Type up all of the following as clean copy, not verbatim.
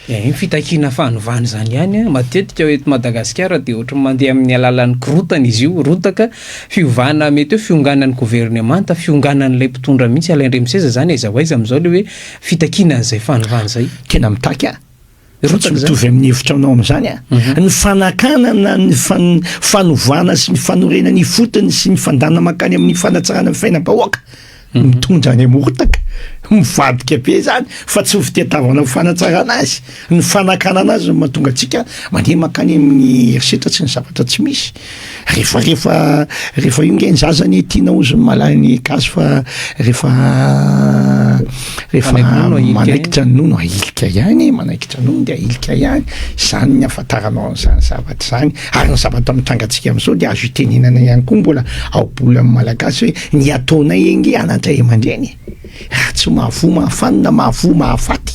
Iny fitakiana fanovana izany ihany an, matetika eto Madagasikara dia ohatran'ny mandeha amin'ny alalan'ny korontana izy io, rotaka, fiovana mety hoe fionganan'ny governemanta, fionganan'ilay mpitondra mihitsy, Alain Andriamiseza izany aiza ho aiza amin'izao ilay hoe fitakiana an'izay fanovana izay. Tena mitaky an! Fa tsy mitovy amin'ny hevitranao amin'izany an! Ny fanakanana ny fanovana sy ny fanorenana ifotony sy ny fandana mankany amin'ny fanatsarana ny fiainam-bahoaka mitondra any amorotaka, mivadika be zany fa tsy ho fitadiavana ho fanatsarana azy, ny fanakanana azy no mahatonga antsika mandeha mankany amin'ny herisetra sy ny zavatra tsy misy, rehefa rehefa rehefa io nge ny zaza anie tiana ozy ny malany gasy fa rehefa rehefa manaikitra ny nono ahilika ihany, manaikitra nono de ahilika ihany, zany ny ahafantaranao an'izany zavatra zany, ary ny zavatra mitranga antsika am'zao de azo itenenana ihany koa mbola ao bola amin'ny malagasy hoe Ny ataonay ange anadray aman-dreny e! Raha tsy mahavoa mahafanina, mahavoa mahafaty.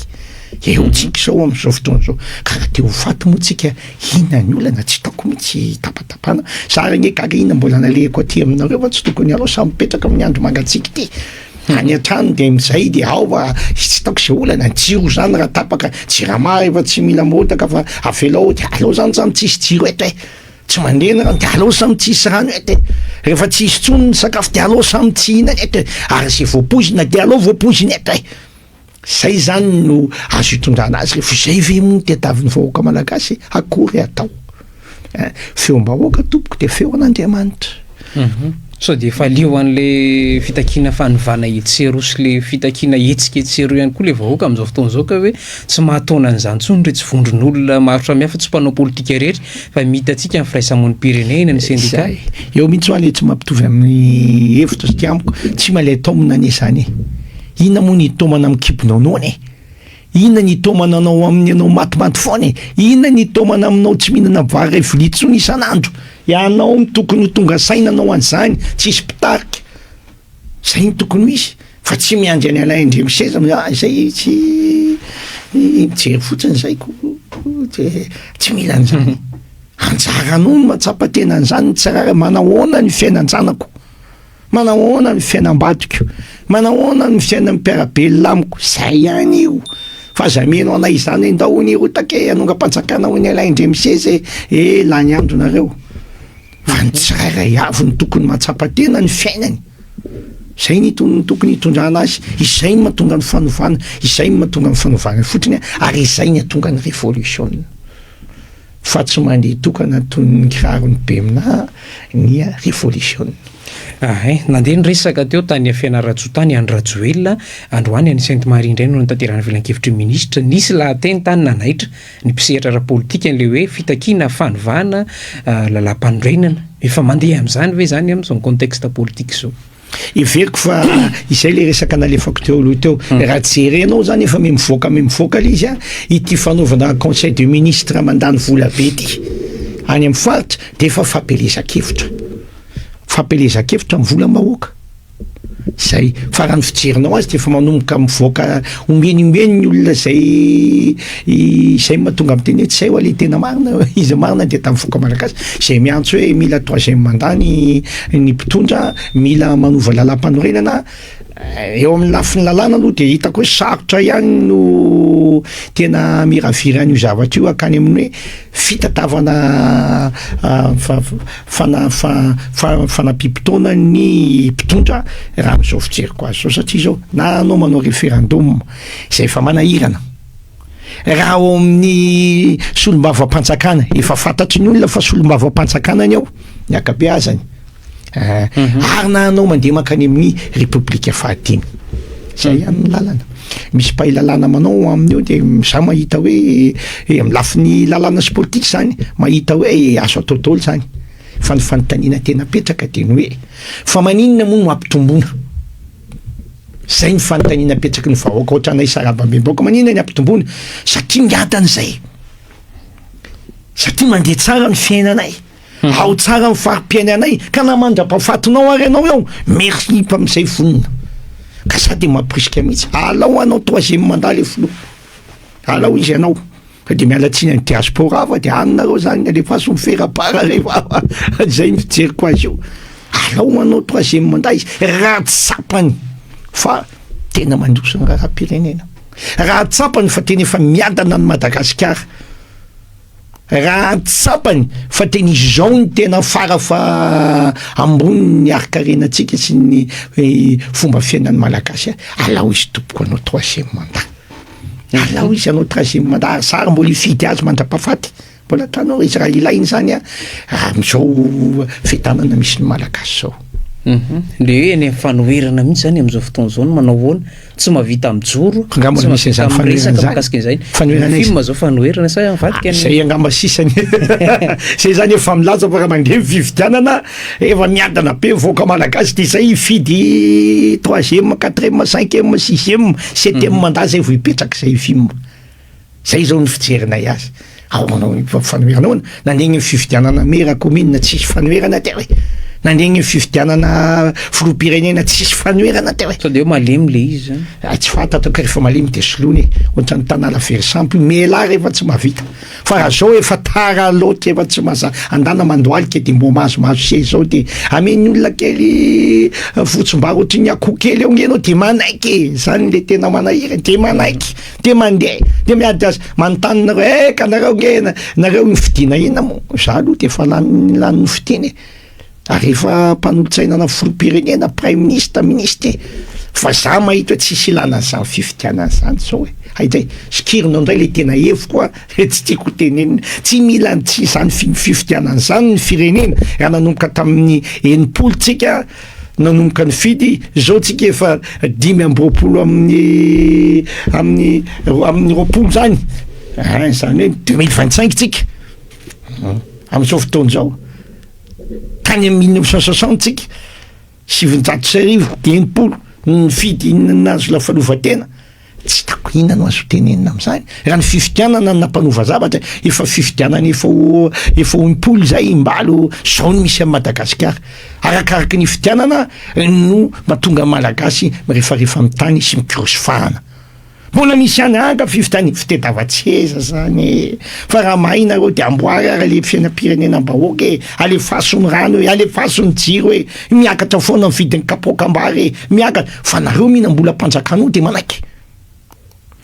Eo tsika izao amin'izao fotoana izao. Ka raha te ho faty moa tsika, inona ny olana? Tsy hitako mihitsy tapatapahana. Za ary ange gaga inona mbola nalehako aty aminareo fa tsy tokony aleo samy mipetraka amin'ny andro mangatsiaka ity. Any an-trano dia amin'izay dia ao fa tsy hitako izay olana. Ny jiro izany raha tapaka, jirama efa tsy mila mirotaka fa avelao dia aleo izany samy tsisy jiro eto e! Tsy mandeha ny rano de aleo samy tsy hisy rano eto e! Rehefa tsy hisy intsony ny sakafo de aleo samy tsy hihinana eto e! Ary izay voapoizina de aleo voapoizina eto e! Zay zany no azo itondrana azy, rehefa izay ve moa no tadiavin'ny vahoaka malagasy, akory atao eh! Feom-bahoaka tompoko de feon'Andriamanitra. Sao dia efa leo an'le fitakiana fanovana etsy sy eroa sy le fitakiana hetsika etsy sy eroa ihany koa le vahoaka amin'izao fotoana izao ka hoe tsy mahataona an'izany intsony iretsy vondron'olona maro samihafa tsy mpanao politika irery fa mita antsika ny firaisamonim-pirenena, ny sendika. Zay. Eo mihitsy hoa le tsy mampitovy amin'ny hevitra satria amiko tsy malay taomina anie zany e. Inona moa ny hitaomana amin'ny kibonao noana e? Inona ny hitaomana anao amin'ny anao matimaty foana e? Inona ny hitaomana aminao tsy mihinana vary iray vilia intsony isan'andro? Ianao no tokony ho tonga saina anao an'izany, tsisy mpitarika. Zay no tokony ho izy, fa tsy miandry an'i Alain Andriamiseza, ah izay tsy mijery fotsiny zay ko, de tsy mila an'izany. Anjaranao no mahatsapa tena an'izany, ny tsirairay, manahoana ny fiainan-janako? Manahoana ny fiainam-badiko? Manahoana ny fiainan'ny mpiara-belona amiko? Zay ihany io. Fa aza mino anay izany hoe ndao hono hirotaka e, hanongam-panjakana hono ialahy Andriamiseza e, eh lany andro nareo. Fa ny tsirairay avy no tokony mahatsapa tena ny fiainany. Zay ny tokony hitondrana azy, izay no mahatonga ny fanovana, izay no mahatonga ny fanovana ifotony ary izay ny hahatonga ny revolisiona. Fa tsy mandeha tokana toy ny kiraron'i Bemina ny revolisiona. Ahay, nandeha ny resaka teo tany Fianarantsoa tany Andry Rajoelina, androany any Sainte Marie indray no notanterahan'ny filankevitry ny minisitra. Nisy lahateny tany nanaitra ny mpisehatra ara-politika ilay hoe fitakiana fanovana lalàmpanorenana. Efa mandeha amin'izany ve izany amin'izao contexte politique izao? Heveriko fa izay le resaka nalefako teo aloha teo. Raha jerenao zany efa miha-mivoaka miha-mivoaka le izy a, ity fanaovana conseil de ministre mandany vola be ity any amin'ny faritra de efa fampielezan-kevitra, fampielezan-kevitra amin'ny volam-bahoaka. Zay, fa raha ny fijerinao azy de efa manomboka mivoaka ombieny ombieny ny olona zay izay mahatonga miteny hoe tsy hay hoa le tena marina, iza marina dia tamin'ny vahoaka malagasy izay miantso hoe mila troisième mandat ny ny mpitondra, mila manova lalàmpanorenana, eo amin'ny lafiny lalàna aloha dia hitako hoe sarotra ihany no tena miravira an'io zavatra io hankany amin'ny hoe fitadiavana fana- fa- fa- fanampiam-potoana ny mpitondra raha amin'izao fijeriko azy izao satria izao na anao manao référendum izay efa manahirana Raha ao amin'ny solombavampanjakana, efa fantatry ny olona fa solombavampanjakana ny ao, ny ankabeazany. Eh, mhm. Ary na anao mandeha mankany amin'ny Repoblika fahadimy. Zay mhm. ihany ny lalana. Misy mpahay lalàna manao amin'io dia za mahita hoe eh, amin'ny lafiny lalàna sy politika zany, mahita hoe eh, azo atao daholo zany. Fa ny fanontaniana tena apetraka dia ny hoe fa maninona moa no ampitomboana? Zay ny fanontaniana apetraky ny vahoaka ohatranay sarabambem-bahoaka, maninona ny ampitomboana? Satria miadana izay, satria mandeha tsara ny fiainanay, mhm. ao tsara ny fari-piainanay, ka na mandra-pahafatinao ary ianao eo, merci amin'izay vonona. Ka za de mampirisika mihitsy, alao hanao troisième mandat le filoha, alao izy hanao. Fa de miala tsiny any diaspora fa de any nareo zany alefaso ny ferapara rehefa zay ny fijeriko azy io. Alao manao troisième mandat izy raha tsy tsapany fa tena mandroso ny raharaham-pirenena. Raha tsapany fa tena efa miadana an'i Madagasikara, raha tsapany fa tena izao ny tena fara fa ambony ny harin-karenantsika sy ny fomba fiainan'ny Malagasy, alao izy tompoko hanao troisième mandat. Alao izy hanao troisième mandat ary za ary mbola hifidy azy mandra-pahafaty. Mbola tanora izy raha ilaina izany amin'izao fiadanana misy ny Malagasy izao. Le hoe eny amin'ny fanoherana mihitsy izany amin'izao fotoana izao no manao ahoana? Tsy mahavita mijoro, Angaha tsy mbola misy mahavita an'izany fanoherana miresaka izany? mikasika an'izay. Fanoherana Ny iza? film izao fanoherana sa mivadika ny. Izay angamba sisany. Izay izany efa milaza fa raha mandeha ny fifidianana efa miadana be ny vahoaka malagasy dia izay hifidy troisième, quatrième, cinquième, sixième, septième mandat izay vao hipetraka izay film. Zay zao ny fijerinay azy. Ahoana fanoherana ahoana? Nandeha ny fifidianana mera commune tsisy fanoherana teo e. Nandeha ny fifidianana filoham-pirenena tsisy fanoherana teo e. Sao dia hoe malemy le izy zany? Ah, tsy fantatro ka rehefa malemy de soloina e. Ohatran'ny tanala very sampy io, mialà rehefa tsy mahavita. Fa raha zao efa tara loatra efa tsy maza andana mandohalika de mbo mahazomahazo seza zao de amen'ny olona kely fotsimbary ohatran'ny akoho kely eo nge enao de manaiky e. Zany le tena manahirana de manaiky. De mandeha de miady azy manontany nareo eh ka nareo nge nareo nofidina inona moa za aloha de efa lany lany nofidina e ary efa mpanolotsaina ana filoham-pirenena praiminisitra minisitra e fa za mahita hoe tsisy ilana an'izany fifidianana zany zao e hay dray sikirinao ndray le tena heviko a tsy tiako ho tenenina tsy mila tsy zany fifidianana zany ny firenena raha nanomboka tamin'ny 60 tsika Nanomboka nifidy izao tsika efa 25 amin'ny amin'ny amin'ny 20 zany ein zany hoe 2025 tsika amin'izao fotoana izao tany amin'ny 1960 tsika 1960 nifidy nahazo lafalovan-tena Tsy hitako inona no azo tenenina amin'izany. Raha ny fifidianana no nampanova zavatra, efa fifidianana efa ho efa ho impolo izay imbalo izao no misy an'i Madagasikara. Arakaraky ny fifidianana no mahatonga ny Malagasy mirefarefa amin'ny tany sy mikorosy fahana. Mbola misy ihany anga fifidianana, fitediavan-tseza zany e! Fa raha mahay nareo de amboary ary le fiainam-pirenenam-bahoaka e! Alefaso ny rano e! Alefaso ny jiro e! Miakatra foana ny vidin'ny kapoakam-bary e! Miakatra, fa nareo mihinam-bolam-panjakana io de manaiky.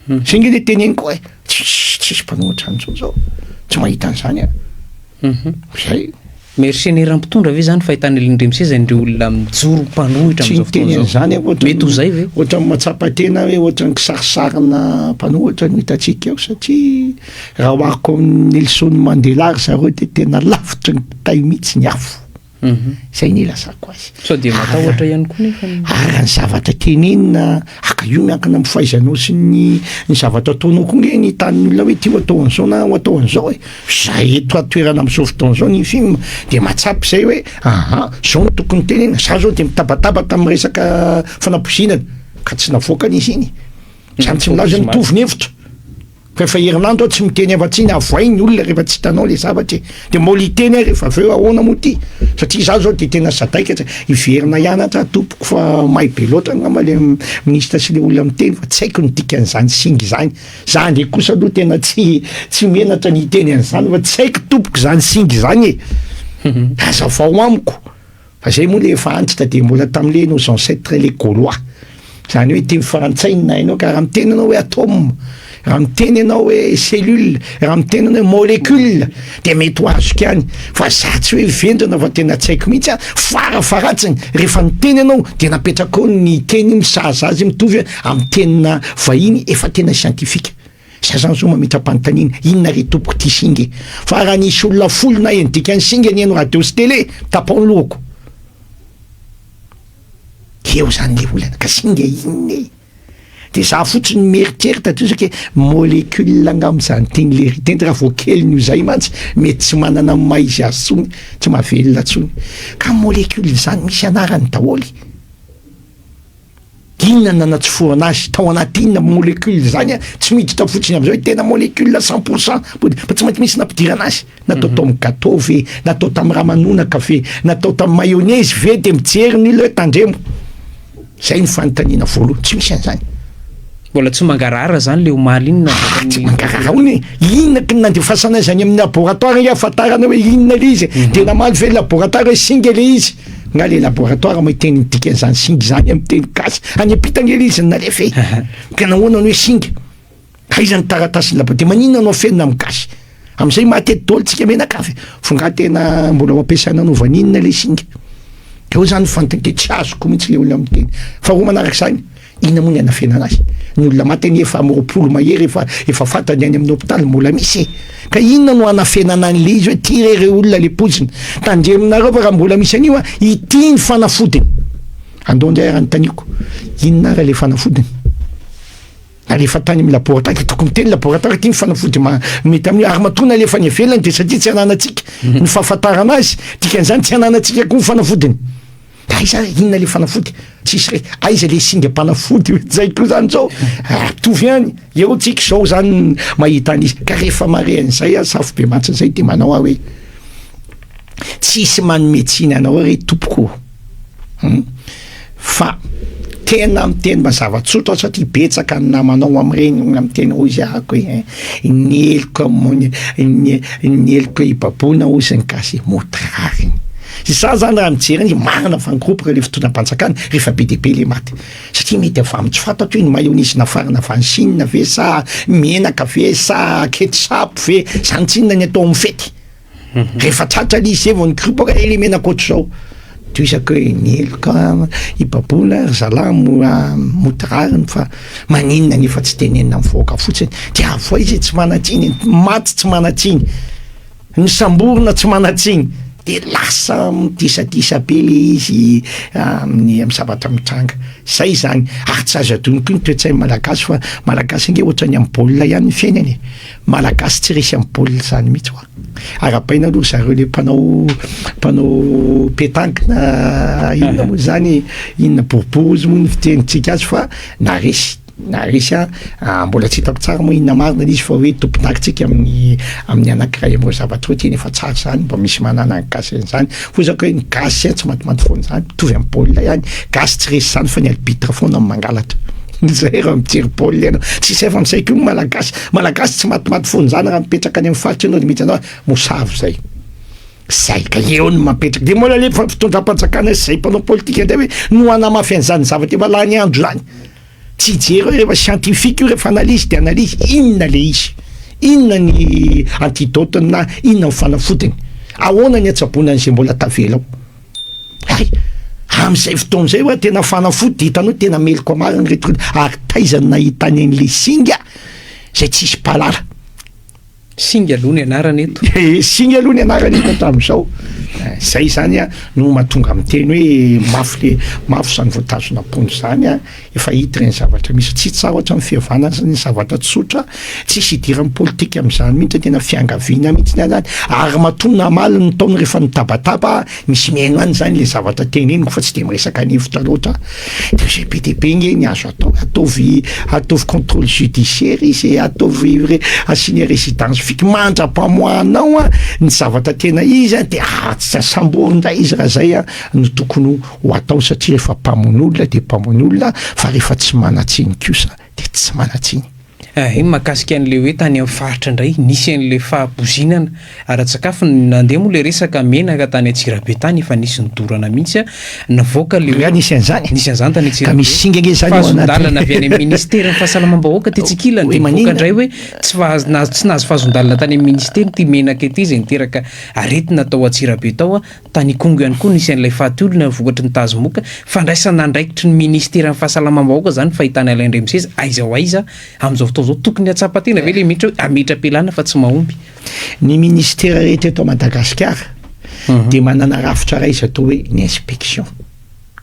Zay nge le teneniko e, tsisy tsisy mpanohitra an'izao zao, tsy mahita an'izany aho. Zay. Mercenaire mpitondra ve zany fahitana ilay indray miseza an'ireo olona mijoro mpanohitra Tsy amin'izao niteny fotoana izao? an'izany aho ohatran'ny Mety ho zay ve? ohatran'ny mahatsapa tena hoe ohatran'ny kisarisarina mpanohitra no hitantsika eo satria raha ohariko amin'i Nelson Mandela ry zareo de tena lavitry ny kitay mihitsy ny afo. Zay ny ilazako azy. Sao dia matahotra ihany koa nefa ny. Ary raha ny zavatra tenenina, aka io miankina amin'ny fahaizanao sy ny ny zavatra ataonao koa nge ny tanin'ny olona hoe ty ho atao an'izao na ho atao an'izao e. Zay eto an-toerana amin'izao fotoana izao ny film de mahatsapa izay hoe aha zao no tokony tenenina, za zao de mitabataba tamin'ny resaka fanapoizinana ka tsy navoakany izy iny. Zany tsy milaza hoe mitovy ny hevitra. Fa efa herinandro aho tsy miteny afa-tsy iny, avoay ny olona rehefa tsy hitanao le zavatra e! De mbola hiteny aho rehefa avy eo ahoana moa ty? Satria izaho zao de tena sadaikatra, hiverina ihany aho tompoko fa may be loatra angamba le minisitra sy le olona miteny fa tsy haiko ny dikan'izany singa izany, za ndray kosa aloha tena tsy tsy menatra ny hiteny an'izany fa tsy haiko tompoko izany singa izany e! Hazavao amiko. Fa zay moa le efa antitra de mbola tamle nos ancêtres les gaulois. Zany hoe teny frantsay no nahainao ka raha miteny ianao hoe atome, raha miteny ianao hoe cellule, raha miteny ianao hoe molécule de mety ho azoko ihany fa za tsy hoe vendrana fa tena tsy haiko mihitsy an, farafaharatsiny rehefa niteny ianao de napetrakao ny teny misahaza azy mitovy amin'ny tenina vahiny efa tena scientifique. Za zany zao mametra-panontaniana, inona re tompoko ty singa e? Fa raha nisy olona folo naheno dikan'ny singa nihaino radio sy télé, tapaho ny lohako. Eo zany le olana, ka singa inona e? De za fotsiny mieritreritra de ozy molécule angamba zany teny lery teny, raha vao keliny io zay mantsy mety tsy manana ny maha izy azy tsony, tsy mahavelona tsony. Ka molécule zany misy anarany daholo. Inona no nanatsofohana azy tao anaty inona molecule zany a, tsy miditra fotsiny am'zao hoe tena molecule 100% fa tsy maintsy misy nampidirana azy, natao tao amin'ny gâteau ve, natao tamin'ny ramanonaka ve, natao tamin'ny mayonnaise ve de mijery ny olona hoe tandremo, zay ny fanontaniana voalohany, tsy misy an'zany. Mbola tsy mangarahara zany le omaly iny Ah, tsy mangarahara hono e, inona ky nandefasana azy any amin'ny laboratoire nge ahafantarana hoe inona le izy e, de namaly ve ny laboratoire hoe singa le izy? Nga le laboratoire mahiteny ny dikan'izany singa izany amin'ny teny gasy, any am-pita nge le izy no nalefa e, ka nahoana no hoe singa? Aiza ny taratasin'ny labo? De maninona no afenina amin'ny gasy? Amin'izay maty eto daholo tsika mianakavy. Fa nga tena mbola ho ampiasaina anaovana inona le singa? De eo zany ny fanontaniana, de tsy azoko mihitsy le olona miteny. Faharoa manaraka izany, inona moa ny anafenana azy? Ny olona maty anie efa amin'ny 20 mahery efa efa fantany any amin'ny hopitaly mbola misy e! Ka inona no anafenana an'le izy hoe ty re re olona le poizina? Tandremonareo fa raha mbola misy an'io an, ity ny fanafodiny. Andao indray ary anontaniako, inona ary le fanafodiny? Alefa tany amin'ny laboratoire, tokony miteny laboratoire ity ny fanafody mety amin'io, ary matoa nalefa any ivelany dia satria tsy ananantsika ny fahafantarana azy, dikan'izany tsy ananantsika koa ny fanafodiny. Aiza ary inona le fanafody? Tsisy re, aiza le singam-panafody? Zay koa zany zao, ah, mitovy ihany, eo tsika zao zany mahita an'izy, ka rehefa mahare an'izay aho, safobemantsina zay dia manao aho hoe tsisy manome tsiny anao re tompoko ô. Hum. Fa tena miteny mazava tsotra aho satria betsaka ny namanao amin'ireny olona miteny hoy izy ahako hoe ny heloka ny ny heloka ibaboana hozy ny gasy mody rariny. Za zany raha mijery an'io marina fa ny groupe le fitondram-panjakana rehefa be dia be le maty satria mety avy amin'ny tsy fantatro hoe ny mayonnaise nafarana avy any Chine ve sa menaka ve sa ketchup ve zany tsinona ny atao amin'ny fety. Rehefa tratra le izy zay vao nikoropoka eh le menaka ohatr'izao. Tohizako hoe ny heloka hibaboana ry zalahy moa mody rariny fa maninona nefa tsy tenenina mivoaka fotsiny. Dia avoay izay tsy manan-tsiny, maty tsy manan-tsiny, ny samborina tsy manan-tsiny. Dia lasa midisadisa be le izy amin'ny amin'ny zavatra mitranga. Zay izany. Ary tsy azo adino koa ny toe-tsain'ny Malagasy fa Malagasy ange ohatran'ny amin'ny baolina ihany ny fiainany e. Malagasy tsy resy amin'ny baolina izany mihitsy hoa. Arahabaina aloha ry zareo le mpanao mpanao pétanque na inona moa izany, inona boribory ozy moa ny fitenintsika azy fa naresy, naresy an, mbola tsy hitako tsara moa inona marina le izy fa hoe tompon-daka tsika amin'ny amin'ny anankiray amin'ireo zavatra ireo, tena efa tsara izany mba misy manana ny gasy an'izany, fozako hoe ny gasy tsy matimaty foana izany, mitovy amin'ny baolina ihany, gasy tsy resy izany fa ny arbitre foana no mangalatra. Zay raha mijery baolina ianao. Tsisy hafa amin'izay koa ny Malagasy. Malagasy tsy matimaty foana izany raha mipetraka any amin'ny faritra ianao dia mety hanao hoe mosavy izay. Zay ka eo no mapetraka. Dia mbola alefa fitondram-panjakana sy izay mpanao politika indray hoe no hanamafy an'izany zavatra efa lany andro izany. Tsy hijery hoe rehefa scientifique io rehefa analyse dia analyse inona le izy. Inona ny antidote-ny na inona ny fanafodiny. Ahoana ny hatsaboana an'izay mbola tavela ao. Hay! Amin'izay fotoana izay hoa tena fanafody dia hitanao tena meloka marina ireto olona ary taiza no nahitany an'ilay singa izay tsisy mpahalala. Singa aloha ny anarany eto. Eh, singa aloha ny anarany eto hatramin'izao. Eh, zay izany a no mahatonga miteny hoe mafy le mafy izany voatazona am-ponja izany a. Efa hita ireny zavatra misy tsy tsara ohatran'ny fihavanana ny zavatra tsotra, tsisy idiran'ny politika amin'izany mihitsy, tena fiangaviana mihitsy ny azy ary matoa namaly ny taona rehefa nitabataba, misy mihaino any zany le zavatra teneniko fa tsy de miresaka ny hevitra loatra, de zay be dia be nge ny azo atao, ataovy ataovy contrôle judiciaire izy e, ataovy re asiana résidence fixe mandra-pamoahanao an ny zavatra tena izy an de sambory ndray izy raha zay an no tokony ho atao satria rehefa mpamono olona dia mpamono olona fa rehefa tsy manan-tsiny kosa dia tsy manan-tsiny. Eh, iny mahakasika an'ilay hoe tany amin'ny faritra indray, nisy an'ilay fahapoizinana ara-tsakafo, nandeha moa ilay resaka menaka tany Antsirabe tany, efa nisy nodorana mihitsy, navoaka ilay hoe, nisy an'izany? Nisy an'izany tany Antsirabe. Ka misy singa ange izany ao anaty. Fahazon-dalana avy any amin'ny ministeran'ny fahasalamam-bahoaka tetsy ankilany, dia nivoaka indray hoe tsy fahazo, tsy nahazo fahazon-dalana tany amin'ny ministera ity menaka ity izay niteraka aretina tao Antsirabe tao. Tany Ikongo ihany koa nisy an'ilay faty olona vokatry ny tazomoka. Fandraisana andraikitry ny ministeran'ny fahasalamam-bahoaka izany fahitana ilay indray misesy aiza ho aiza amin'izao fotoana izao. Tokony hahatsapa tena ve ilay minitra hoe hametra-pialana fa tsy mahomby? Ny ministera rehetra eto Madagasikara dia manana rafitra iray izay atao hoe ny inspection.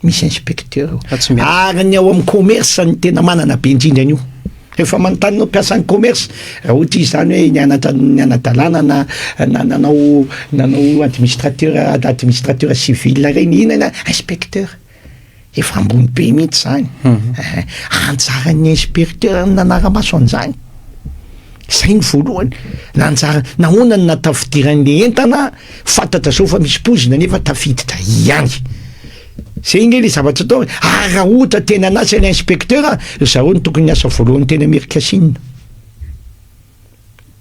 Misy inspecteur eo. Fa tsy miasa. Ary ny ao amin'ny commerce no tena manana be indrindra an'io. Rehefa manontany anao mpiasan'ny commerce, raha ohatra izy zany hoe nianatra niana-dalàna na na nanao nanao administrateur administrateur civil ireny, inona inspecteur. Efa ambony be mihitsy zany. Anjaran'ny inspecteur ny nanara-maso an'izany. Zay ny voalohany. Nanjara, nahoana no nahatafidiran'le entana, fantatra zao fa misy poizina nefa tafiditra ihany. Zay nge le zavatra atao e, ary raha ohatra tena an'asa ny inspecteur, ry zareo no tokony niasa voalohany teny Amerika Chine.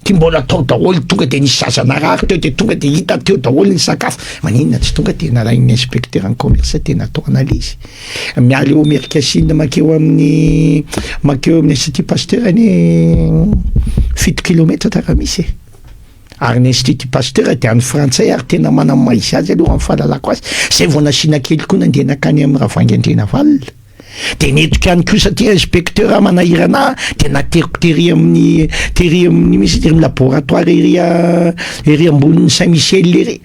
Ty mbola tao daholo, tonga de nisy zaza narary teo de tonga de hita teo daholo ny sakafo. Maninona tsy tonga de nalain'ny inspecteur en commerce de natao analyse. Miala eo Amerikasina mankeo amin'ny mankeo amin'ny institut Pasteur anie fito kilometra raha misy e. Ary ny institut Pasteur de an'ny frantsay ary tena manana ny maha izy azy aloha amin'ny fahalalako azy. Zay vao nasiana kely koa nandeha nankany amin'ny Ravoahangy Andrianavalona. Dia nentiko ihany koa satria inspecteur manahirana ahy dia nateriko tery amin'ny tery amin'ny misy tery amin'ny laboratoire ery ery ambonin'ny Saint Michel ery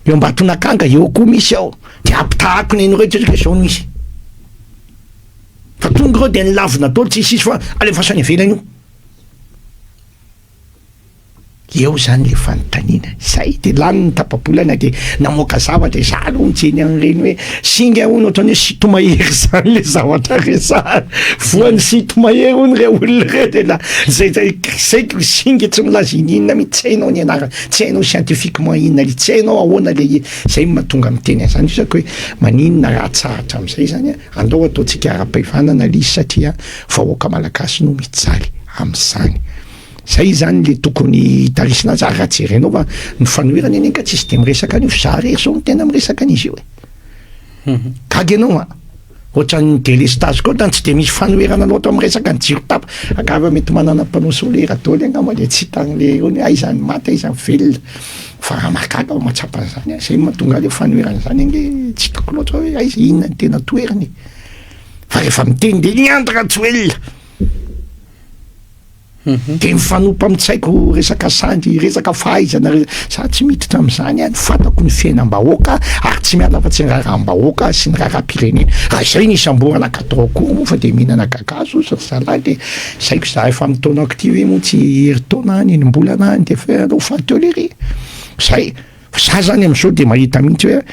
eo Ambatonakanga eo koa misy ao dia ampitahako ny an'ireo dia zao no misy fa tonga ireo dia nilavina daholo tsisy tsisy fa alefaso any ivelany io. Eo zany le fanontaniana, zay de lany ny tapa-bolana de namoaka zavatra e, za aloha mijery an'ireny hoe singa hono ohatran'ny hoe sinto-mahery zany le zavatra resahana, voan'ny sinto-mahery hono reo olona reo de la zay zay zay singa tsy milaza ininona mihitsy, tsy hainao ny anarany, tsy hainao scientifiquement inona le, tsy hainao ahoana le i-, zay no mahatonga miteny an'zany isako hoe maninona raha atsahatra am'zay zany an, andao ataontsika ara-pihavanana le izy satria vahoaka malagasy no mijaly am'zany. Zay izany le tokony hitarisina azy ary raha jerenao fa ny fanoherana anie ka tsisy de miresaka an'io fa za rery zao no tena miresaka an'izy io e. Gaga ianao an! Ohatran'ny délestage koa ohatran'ny tsy de misy fanoherana loatra miresaka ny jiro tapa, angamba mety manana panneau solaire daholo angamba le tsy hita an'le irony hoe aiza ny maty aiza ny velona fa raha mahagaga aho mahatsapa an'izany an, zay no mahatonga ahy le fanoherana zany ange tsy hitako loatra hoe aiza inona ny tena toerany e, fa rehefa miteny de i Andry Rajoelina. De mifanompa amin'ny tsy haiko resaka sandry, resaka fahaizana, re- za tsy miditra amin'izany an, fantako ny fiainam-bahoaka ary tsy miala afa-tsy ny raharaham-bahoaka sy ny raharaham-pirenena, raha izay ny isamborana ka atao akory moa fa de mihinana kakazo ozy ry zalahy de saiko za efa amin'ny taonako ity ve moa tsy herintaona any, enim-bolana any de efa aleo faty eo lery, zay. Fa za zany amzao de mahita mihitsy hoe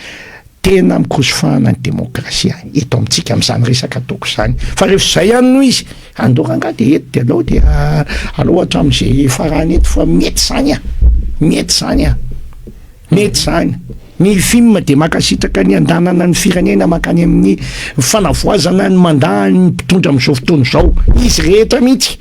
tena mikosofahana ny demokrasia eto amintsika amzany resaka ataoko zany, fa rehefa zay ihany no izy, andao rangah de eto de alao de alao hatram'ze hiafarany eto fa mety zany an, mety zany an, mety zany, ny fim de mankasitraka ny andanana ny firenena mankany amin'ny fanavoazana ny mandat ny mpitondra am'zao fotoana izao, izy rehetra mihitsy.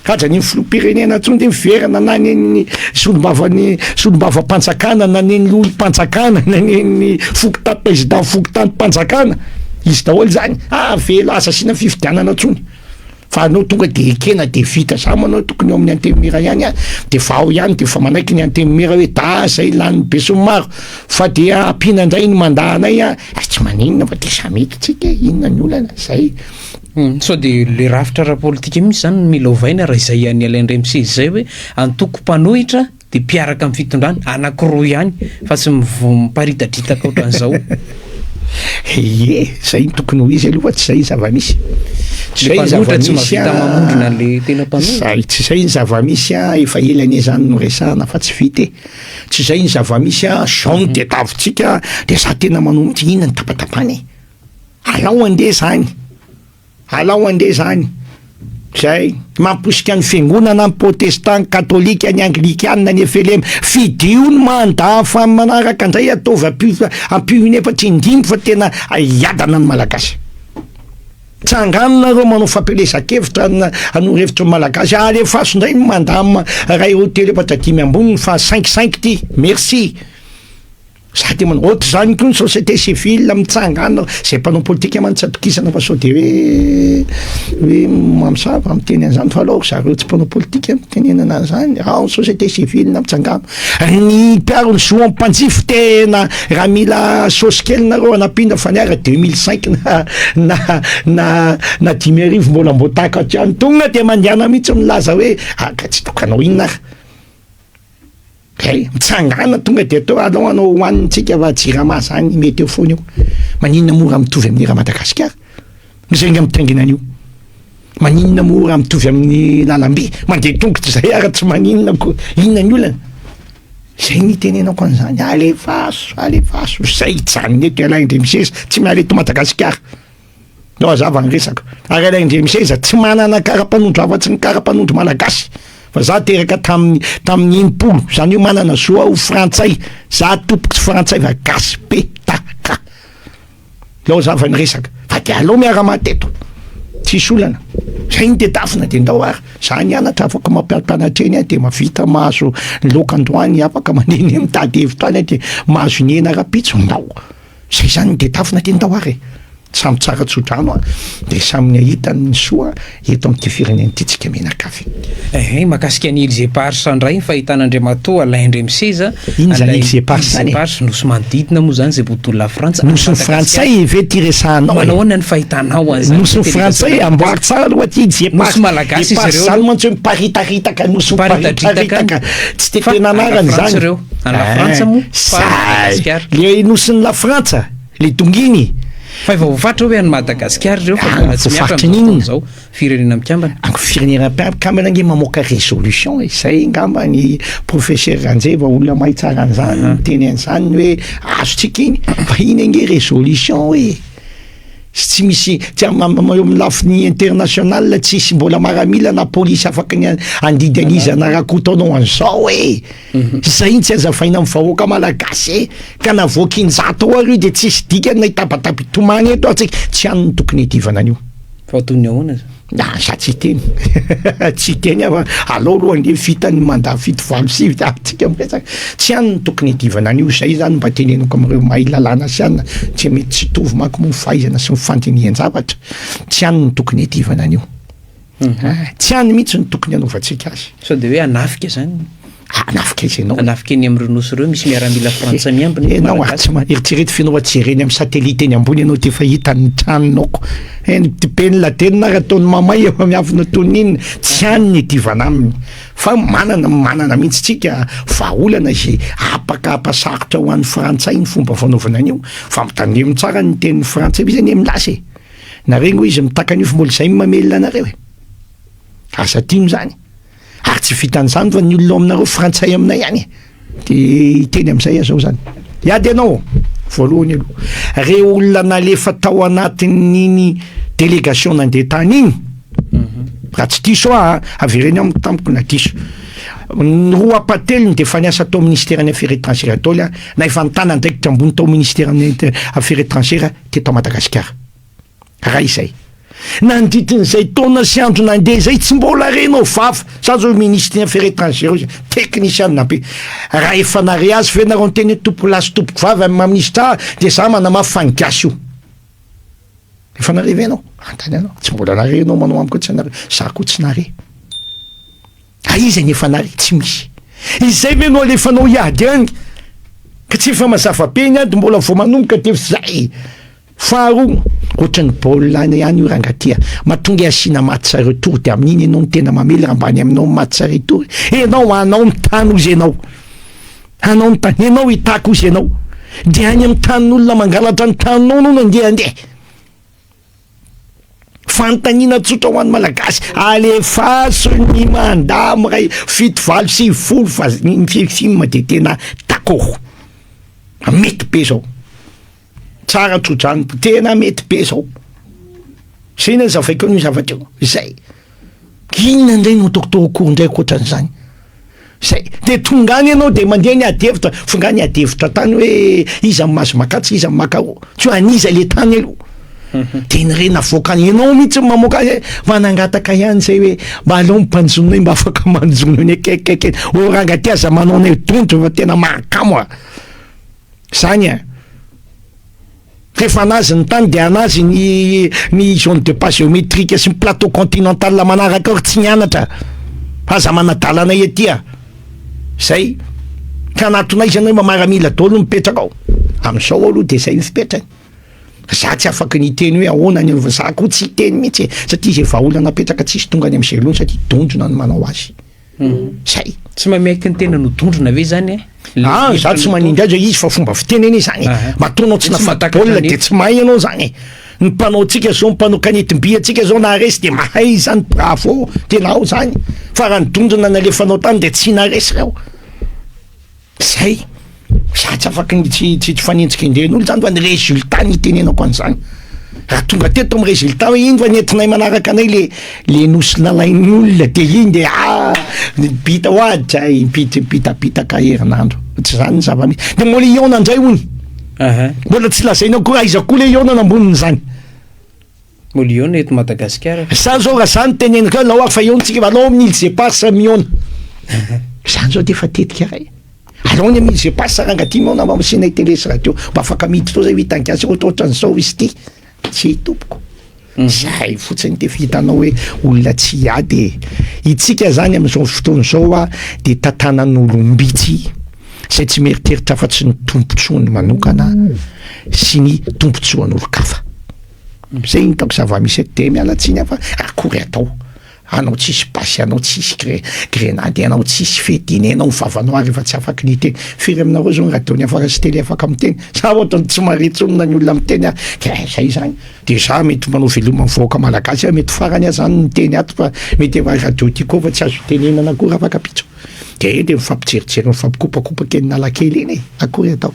Haja ny filoham-pirenena intsony dia miverina na ny an'ny solombavan'ny solombavam-panjakana na ny an'ny olom-panjakana na ny an'ny fokontany président fokontanim-panjakana izy daholo zany avela aza asiana fifidianana intsony fa anao tonga de ekena de vita za manao tokony eo amin'ny antenimiera ihany a de fa ao ihany de fa manaiky ny antenimiera hoe da zay lanin'ny besinimaro fa dia ampiana indray ny mandat anay a tsy maninona fa de samy eto tsika e inona ny olana zay. Sao dia le rafitra ara-politika mihitsy izany no mila ovaina raha izay an'i Alain Remsy izay hoe antoko mpanohitra dia mpiaraka amin'ny fitondrana, anankiroa ihany fa tsy miparitadritaka ohatran'izao. Ie, zay no tokony ho izy aloha fa tsy zay ny zava-misy. Tsy zay ny zava-misy tsy mahavita mamondrona an'le tena mpanohitra. Zay, tsy zay ny zava-misy an, efa ela anie zany no resahana fa tsy vita e. Tsy zay ny zava-misy an, zao no tediavintsika dia za tena manao mihitsy inona ny tapatapana e. Alao andeha zany, alao andeha zany, zay mamposika ny fiangonana, ny protestant, ny katolika, ny anglikana, ny flm, fidio ny mandat fa ny manaraka ndray ataovy ampio ampio in'efatra indimy fa tena hiadana ny malagasy. Tsangano nareo manao fampielezan-kevitra hanoro hevitra ny malagasy, alefaso ndray ny mandat ray roa telo efatra dimy amboniny fa cinq cinq ty, merci. Za de manao ohatr'izany koa ny société civile mitsangana, zay mpanao politika mantsy tsy atokisana fa sao de hoe hoe mamosavy raha miteny an'izany fa aleo ry zareo tsy mpanao politika no itenenana an'izany, ao ny société civile mitsangana, ny mpiaro ny zo am-panjify tena raha mila saosy kely nareo anampiana fa ny ahy raha 2005 na na na na 5000 mbola mbô takatro ihany, tonga de mandehana mihitsy milaza hoe ah ka tsy tokanao inona ary. Hay, mitsangàna tonga dia atao alao hanao hohanintsika fa jirama zany mety eo foana io. Maninona moa raha mitovy amin'ny raha Madagasikara? Izay nga mitaingina an'io. Maninona moa raha mitovy amin'ny lalamby? Mandeha tongotra izay ara tsy maninona ko. Inona ny olana? Izay ny itenenako an'izany. Alefaso, alefaso. Izay hijanona eto ialahy indray misesy. Tsy miala eto Madagasikara. Ndao hazava ny resaka. Ary Alain Andriamiseza tsy manana kara-panondro afa-tsy ny kara-panondro malagasy. Fa za teraka tamin'ny tamin'ny 60, zany hoe manana zo aho ho frantsay. Za tompoko tsy frantsay fa gasy petaka. Ndao hazava ny resaka. Fa de aleo miara-maty eto. Tsisy olana. Zay. Zay no tedavina de ndao ary, za nianatra afaka mampianatra eny aho de mavita mahazo ny laoka androany, afaka mandeha eny mitady hevitra any aho de mahazo ny hena rapitso, ndao. Zay zany no tedavina de ndao ary e. Samy tsara tso-drano a, de samy ny ahita ny soa eto amin'ity firenena ity tsika mianakavy. Ehe, mahakasika ny Îles Éparses indray ny fahitana Andriamatoa Alain Ndremiseza, Inona izany Îles Éparses izany e? Îles Éparses, nosy manodidina moa izany izay bodoin'i Lafrantsa ary Nosy Madagasikara. frantsay ve ity resahanao e? Manao ahoana ny fahitanao an'izany Nosy frantsay, amboary tsara aloha ity Îles Éparses. Nosy malagasy izy Éparses ireo izany aloha. mantsy hoe miparitaritaka, nosy Miparitadritaka miparitaritaka, tsy dia fa tena any anarany Lafrantsa izany. ireo. Any Lafrantsa moa fa any Zay, Madagasikara. le nosin'i Lafrantsa. Le donginy. Fa efa voafaritra hoe any Madagasikara ireo fa Ah, mbola tsy mihatra voafaritry amin'izao ny fotoana inona? izao. Firenena mikambana. Ang firenena mikambana ange mamoaka résolution e, zay ngamba ny professeur Ranjeva olona mahay tsara an'izany miteny an'izany hoe azontsika iny, fa iny ange résolution e, sy tsy misy tsy am- am- eo amin'ny lafiny international tsisy mbola maramila na polisy afaka ny handidy an'iza na Rakoto hanao an'izao e. Izay no tsy azavaina amin'ny vahoaka malagasy e! Ka na voaka injato ao ary io dia tsisy dikany na hitabataba hitomany eto ary tsika, tsy any no tokony hiadivana an'io. Fa toy ny ahoana zany? Ah, za tsy hiteny, tsy hiteny aho fa aleo aloha ange vita ny mandat 7 8 9 dia avy tsika miresaka, tsy any no tokony hiadivana an'io, izay zany mba teneniko amin'ireo mahay lalàna sy anona, tsy mety tsy hitovy manko moa ny fahaizana sy ny fandinihan-javatra, tsy any no tokony hiadivana an'io. Tsy any mihitsy no tokony hanaovantsika azy. Sao dia hoe hanafika izany? Hanafika iza ianao? Hanafika eny amin'ireo nosy ireo, misy miaramila frantsay miambina eto Ianao ary tsy ma- eritrereto f'ianao fa jereny amin'ny satellite eny ambony ianao dia efa hita ny tranonao ko. Eny, Ben Laden ary ataony mamay efa miafina toy ny inona. Tsy any ny iadivana aminy. Fa manana, manana mihitsy tsika vahaolana izay apaka hampasarotra ho an'ny frantsay ny fomba fanaovana an'io. Fa mitandremo tsara ny tenin'ny frantsay, izy anie milaza e. Nareo ngo izy mitaka an'io fa mbola izay no mamelona anareo e! Aza adino izany! Ary tsy vitan'izany fa ny olona ao aminareo frantsay aminay ihany e! De hiteny amin'izay aho zao zany. Hiady ianao! Voalohany aloha, reo olona nalefa tao anatin'iny délégation nandeha tany iny, raha tsy diso aho an, avereno amiko tamiko na diso, ny roa ampahatelony de efa niasa tao ministeran'ny affaires étrangères daholo an, na efa nitana andraikitra ambony tao ministeran'ny affaires étrangères, teto Madagasikara. Raha izay. Nandritrin'izay taona sy andro nandeha izay tsy mbola renao vava. Za zao ministre ny affaires étrangères io, teknisianina be. Raha efa nare azy ve nareo niteny hoe tompoko lahy sy tompoko vavy amin'ny maha minisitra ahy dia za manamafy fa ny gasy io. Efa nare ve ianao? Anontany anao. Tsy mbola nare ianao manao amiko hoe tsy nare. Za koa tsy nare. Aiza ny efa nary? Tsy misy. Izay ve no alefanao hiady any? Ka tsy efa mazava be ny ady mbola vao manomboka dia zay. Faharoa, ohatran'ny baolina any ihany io rangahy ty a. Mahatonga asiana match retour dia amin'iny ianao no tena mamely raha mba any aminao ny match retour. Enao hanao ny tany ozy enao. Hanao ny tany, enao hitaky ozy enao. Dia any amin'ny tanin'olona mangalatra ny taninao anao no andeha handeha. Fanontaniana tsotra ho an'ny Malagasy, alefaso ny mandat miray 7 8 90 fa ny fifim dia tena d'accord, mety be zao, tsara tso-drano, tena mety be zao, zay no azavaiko an'io zavatra io, zay, inona indray no ataoko tao akory indray ankoatran'izany. Zay. De tonga any ianao de mandeha ny ady hevitra, fa nga ny ady hevitra tany hoe iza no mahazo makatsy, iza no maka roa, tsy hoe an'iza le tany aloha. De ny re navoakany, ianao mihitsy no mamoaka azy hoe mba nangataka ihany zay hoe mba aleo ny mpanjono hoe mba afaka manjono eny akaikikaiky eny, ô ranga ty aza manao anay dondro fa tena mahakamo a! Zany a! Rehefa anazy ny tany dia anazy ny ny zone de pas géométrique sy ny plateau continental manaraka eo ry tsy nianatra. Aza manadala anay aty a! Zay. Ka anatona aiza ianao hoe maramila daholo no mipetraka ao? Amin'izao aloha dia zay ny fipetrany. Za tsy afaky ny hiteny hoe ahoana ny za koa tsy hiteny mihitsy e, satria izay vahaolana apetraka tsisy tonga any amin'izay loha satria dondrona no manao azy. Zay. Tsy maha miaiky ny tena no dondrona ve zany e? Ah, za tsy manindry azy izy fa fomba fiteny anie zany e. Matoa anao tsy nafaty baolina de tsy mahay ianao zany e. Ny mpanao antsika zao, ny mpanao kanetim-by antsika zao naharesy de mahay zany, bravo, tena ao zany. Fa raha ny dondrona nalefanao tany de tsy naharesy reo. Zay. Za tsy afaky ny tsy tsy fanenjikendrehan'olo zany fa ny résultat ny itenenako an'izany. Raha tonga teto amin'ny résultat hoe iny fa nentinay manaraka anay le le nosy nalain'ny olona de iny de ah bita ho ahy bitabitaka herinandro. Tsy zany ny zava-misy. De mbola hihaona indray hono. Mbola tsy lazaina koa aiza koa le hihaonana ambonin'izany. Mbola hihaona eto Madagasikara. Za zao raha za no teneniko alao ary fa hihaona tsika fa alao amin'ny Îles Éparses mihaona. Zany zao de efa tetika iray. Alao any amin'ny Îles Éparses rangahy mihaona mba asianay télé sy radio mba afaka miditra ao zay ho hitan'ny gasy ohatrohatran'izao izy ity. Tsia tompoko. Zay fotsiny de efa hitanao hoe olona tsy hiady e. Itsika zany amin'izao fotoana izao a de tantanan'olom-bitsy izay tsy mieritreritra afa-tsy ny tombontsoany manokana sy ny tombontsoan'olon-kafa. Zay ny hitako zava-misy eto de miala tsiny aho fa akory atao. Anao tsisy basy anao tsisy gre grenady anao tsisy fediny enao ny vavanao ary efa tsy afaky ny hiteny firy aminareo zao ny radio ny afaka sy tele afaka miteny za ohatrany tsy mahare intsony na ny olona miteny ary de zay zany de za mety manao veloma ny vahoaka malagasy aho mety farany aho zany miteny ato fa mety efa radio ty koa fa tsy azo itenenana akory afaka pitso de de mifampijerijery mifampikopakopaka eny Analakely eny e akory atao.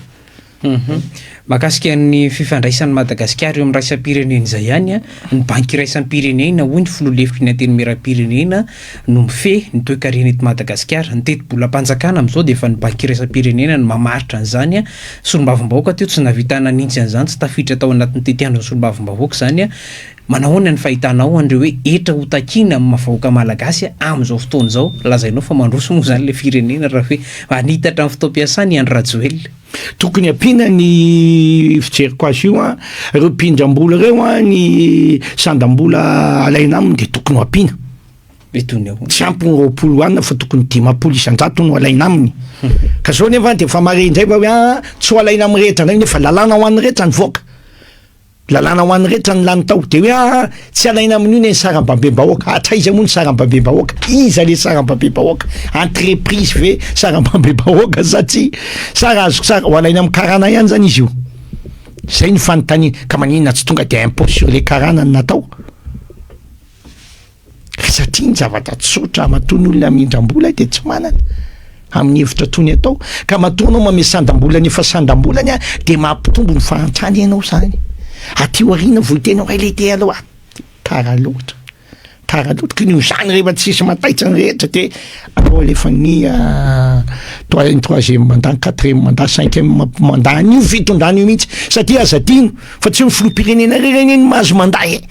Mahakasika ny fifandraisan'i Madagasikara eo amin'ny iraisam-pirenena izay ihany, ny Banky iraisam-pirenena, hoy ny filoha lefitry ny Antenimierampirenena, no mifehy ny toekarena eto Madagasikara. Ny tetibolam-panjakana amin'izao dia efa ny Banky iraisam-pirenena no mamaritra an'izany. Solombavambahoaka teo tsy nahavita nanintsy an'izany, tsy tafiditra tao anatin'ny tetiandron'ny solombavambahoaka izany. Manahoana ny fahitanao an'ireo hoe hetra ho takiana amin'ny maha vahoaka malagasy amin'izao fotoana izao? Lazainao fa mandroso moa izany ilay firenena raha hoe hanitatra ny fotoam-piasany i Andry Rajoelina. Tokony ampiana ny fijeriko azy io an, ireo mpindram-bola ireo an, ny sandam-bola alaina aminy dia tokony ho ampiana. Mety ho ny ahoana? Tsy ampy ny 20 alina fa tokony 50% no alaina aminy. Ka zao nefa dia efa mare indray fa hoe an, tsy ho alaina amin'ny rehetra indray nefa lalàna ho an'ny rehetra nivoaka. Lalàna ho an'ny rehetra ny lany tao. Dia hoe aa tsy alaina amin'io ne ny sarambabem-bahoaka. Hatraiza moa ny sarambabem-bahoaka? Iza le sarambabem-bahoaka? Entreprise ve sarambabem-bahoaka sa tsia? Sa raha azoko tsara, ho alaina amin'ny karana ihany zany izy io? Zay ny fanontaniana. Ka maninona tsy tonga dia impôt sur les karana no natao? Satria ny zavatra tsotra matoa ny olona mindram-bola dia tsy manana amin'ny hevitra tony atao ka matoa anao mame sandam-bolany efa sandam-bolany a dia mampitombo ny fahantrana ianao zany aty aoriana vao hiteny hoe le te aloha tara loatra tara loatra ka noho izany rehefa tsisy mataitra ny rehetra dia atao alefa ny toi- troisième mandat quatrième mandat cinquième mandat an'io fitondrana io mihitsy satria aza adino fa tsy ny filoham-pirenena irery anie no mahazo mandat e.